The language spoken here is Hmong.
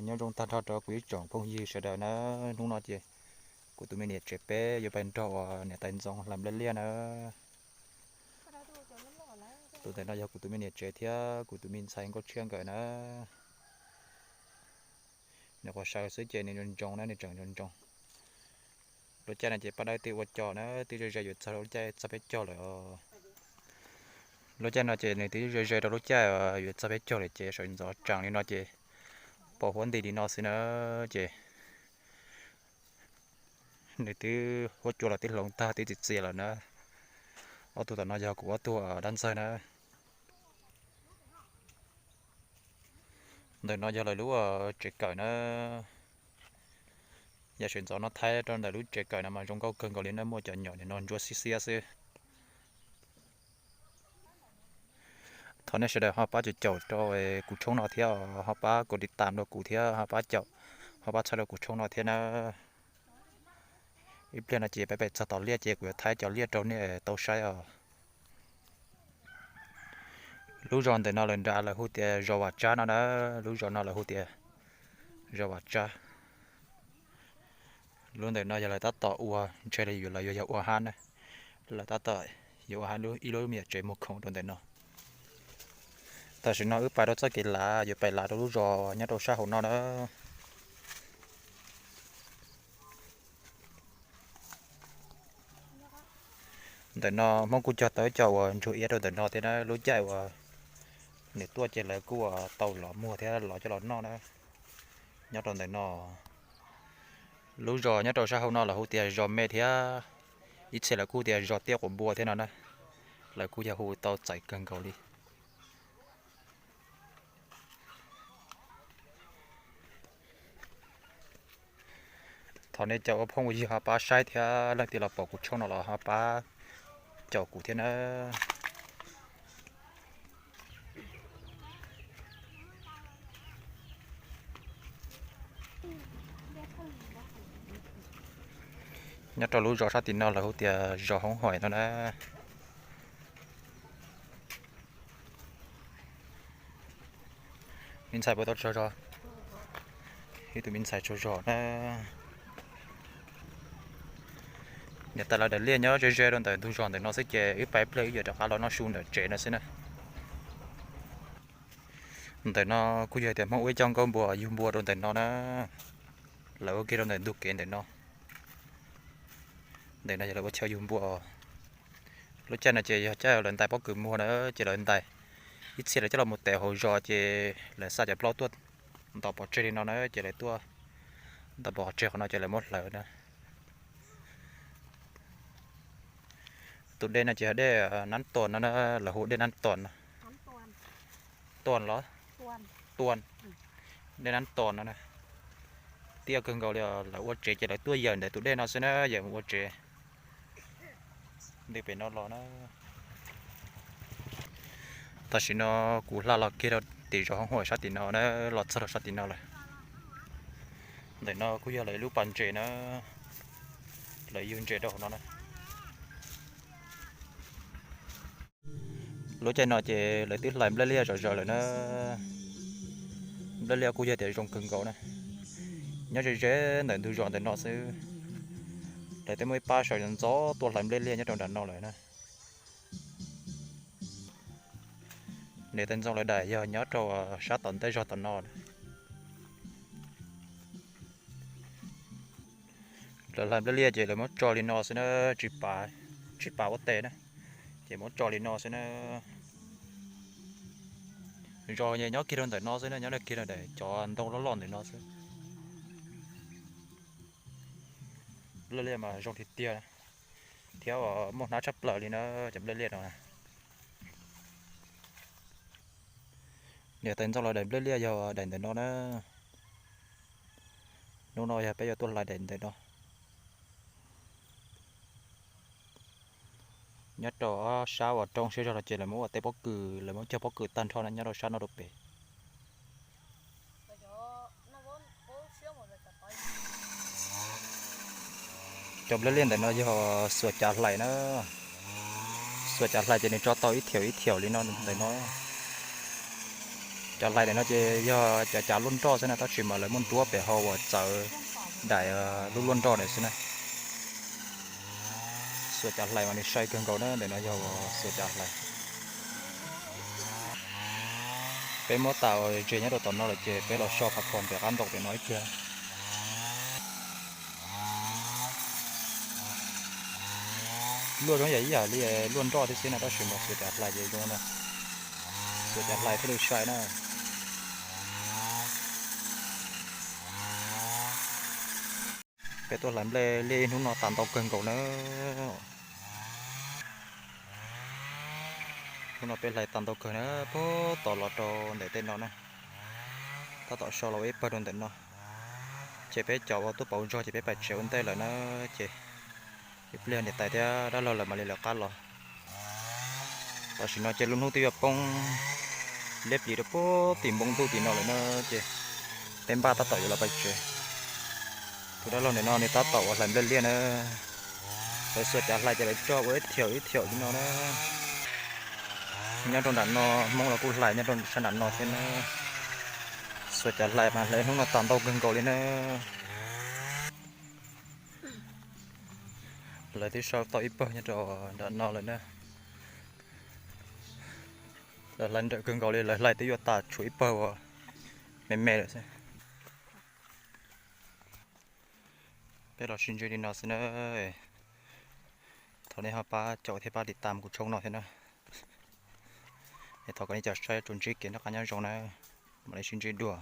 Nyob zoo tag nrho rau kuv ib tsoom phooj ywg sawv daws na. Hnub no ces kuv tus me niam tsev peb yuav pais nrog uas niam tais Ntxoo hlais nplej liaj na. Tus ntawm no yog kuv tus me niam tsev thiab kuv tus me ntxhais Nkauj Tshiab nkawd na. Nws quas saw xwb ces nws ntsoov ntsoov na, nws tseem ntsoov ntsoov. Lub caij no ces paj dawb twb ua cos na, twb ze ze yuav txog lub caij txog peb caug lawm. Lub caij no ces nws twb ze ze rau lub caij yuav txog peb caug lawm ces sawv ntxov tsees li no ces pos huab nti li no xwb na. Ces nws twb huab cua los twb hloov tag twb txias txias lawm na. Ob tug tom no yog kuv ob tug dab ntxawg na. Ntawm no yog lawv lub tsev kawm na. Yam sawv ntxov no thaij rau ntawm lub tsev kawm no mas zoo nkauj kawg nkaus li na, muaj cov nyom nim no ntsuab xiab xiab xwb. Thov nej sawv daws ho pab caum caum rau kuv tshooj no thiab ho pab kom tiv tam rau kuv thiab ho pab caum, ho pab txhawb rau kuv tshooj no thiab na. Ib pliag no ces peb pem txog tom liaj ces kuv yuav thaij cov liaj rau nej tau saib os. Lub zos ntawm no lawv nram lawv hu tias zos Vam Tsab no na. Lub zos no lawv hu tias zos Vam Tsab. Lub ntawm no yog lawv tab tom ua, ntshe li lawv yuav yog ua hab na. Lawv tab tom yuav ua hab ib lub me nyuam tsev muag khoom rau ntawm no. Tam sim no wb pais rau txoj kev lav yuav pais lav rau lub zos nyob rau sab hauv no na. Ntawm no Hmoob kuj cog tau ib co uas ntsuag iab rau ntawm no thiab na. Lub caij uas nws tuaj ces lawv kuj tau lov muag thiab lov coj los noj na. Nyob rau ntawm no, lub zos nyob rau sab hauv no lawv hu tias zos me thiab, ib txhia lawv kuj tias zos Tiaj Quav Npua thiab no na. Lawv kuj yog hu tau txais kawg nkaus li. Thov nej cov ua phooj ua ywg ho pab saib thiab leej twg los pom kuv tshooj no los ho pab caum kuv thiab na. Nyob rau lub zos sab tim no lawv hu tias zos Hoob Hoim no na. Me ntxhais puas tau tsaug zog? Ib tug me ntxhais tsaug zog na. Niam tais lawv daim liaj nyob ze ze rau ntawm ntug zos ntawm no xwb ces wb pais pliag wb yuav rov qab los noj su ntawm tsev no xwb na. Ntawm no kuj yog tias Hmoob ua ib co nkauj npua yug npua rau ntawm no na. Lawv ua kiag rau ntawm ntug kev ntawm no. Ntawm no yog lawv ua chaw yug npua. Lub caij no ces yog caij lawv ntais pob kws muag na, ces lawv ntais. Ib txhia lawv coj los mus tev hauv zos ces lawv xa cov plaub tuaj ntov pov tseg li no na, ces lawv tuaj ntov pov tseg qhov no ces lawv muab hlawv na. Tus dej no ces yog dej Nab Tuas no na, lawv hu dej Nab Tuas no. Tuas los? Tuas. Dej Nab Tuas no na. Tiaj kawg nkaus li os, lawv ua tsev ces lawv tuaj yawm ntawm tus dej no xwb na, yawm mus ua tsev. Ntws pem no los na. Tam sim no kuv hla los kiag rau tim zos Hoob Hoim sab tim no na, los txog rau sab tim no lawm. Ntawm no kuj yog lawv lub pas ntses na, lawv yug ntses rau hauv no na. Lub caij no ces lawv twb hlais nplej liaj zom zaws lawm na. Nplej liaj kuj yog tias zoo kawg nkaus na. Nyob ze ze ntawm ntug zos ntawm no xwb. Lawv twb muaj ib pab sawv ntxov tuaj hlais nplej liaj nyob rau nram no lawm na. Niam tais Ntxoo lawv daim yog nyob rau sab tom ntej zog tom no. Lawv hlais nplej liaj ces lawv muab tso li no xwb na, tsis pav, tsis pav ua tes na, ces muab tso li no xwb na. Zos nyob kiag rau ntawm no xwb na, nyob kiag rau ntawm cov ntoo loj loj ntawm no xwb. Nplej liaj mas zoo tiag tiag, thiab muaj hnab tshaj plaws li na, cov nplej liaj no. Niam tais Ntxoo lawv daim nplej liaj yog daim ntawm no na. Hnub no yog peb yuav tuaj hlais daim ntawm no. Nyob rau ob sab uas roob siab zog no ces lawv muab ua teb pob kws, lawv muab cog pob kws tag nrho na nyob rau sab no rau pem. Cov nplej liaj ntawm no yog xuas cav hlais na. Xuas cav hlais ces nws tso tau ib thiaum ib thiaum li no ntawm no. Cov hlais ntawm no ces yog cov cav luaj nroj xwb na, tab sis mas lawv muaj nruab pem hauv uas txawv daim lub luaj nroj ntawd xwb na. Xuas cav hlais mas nws sai kawg nkaus na, ntawm no yog xuas cav hlais. Peb muab tas ua zes nyob rau tom no lawm ces peb los so phav phom ntawm qab ntaus pem no ib pliag. Luaj zoo yam ib yam li luaj nroj thiab xwb na, tab sis mas xuas cav hlais ces zoo no, xuas cav hlais thiaj li sai na. Peb tuaj hlais nplej liaj ib hnub no tas ntau kawg nkaus na. Hnub no peb hlais tas ntau kawg na, puag tom los rau ntawm tej no na. Tab tom so los ua ib pawg rau ntawm no, ces peb cov uas tuaj pauv zog ces peb pais tsev ua ntej lawm na. Ces ib pliag niam tais thiab dab laug lawv mam li lawv qab los. Tam sim no ces lub hnub twb yuav poob liab pliv rau puag tim npoo ntuj tim no lawm na, ces peb npaj tab tom yuav los pais tsev. Tus dab laug ntawm no nws tab tom ua hlais nplej liaj na. Lawv xuas cav hlais ces lawv tso ua ib thiaum ib thiaum li no na. Nyob rau nram no Hmoob los kuj hlais nyob rau sab nram no thiab na. Xuas cav hlais mas hlais hnub no tas ntau kawg nkaus li na. Lawv twb sau tau ib pawg nyob rau nram no lawm na. Lawv hlais nrawm kawg nkaus li, lawv hlais twb yuav tas tshuav ib pawg uas me me lawm xwb. Peb los sib ntsib li no xwb na. Thov nej ho pab caum thiab pab tiv tam kuv tshooj no thiab na. Es thov kom nej cov saib tsuas ntsib kev noj qab nyob zoo na. Mam li sib ntsib dua.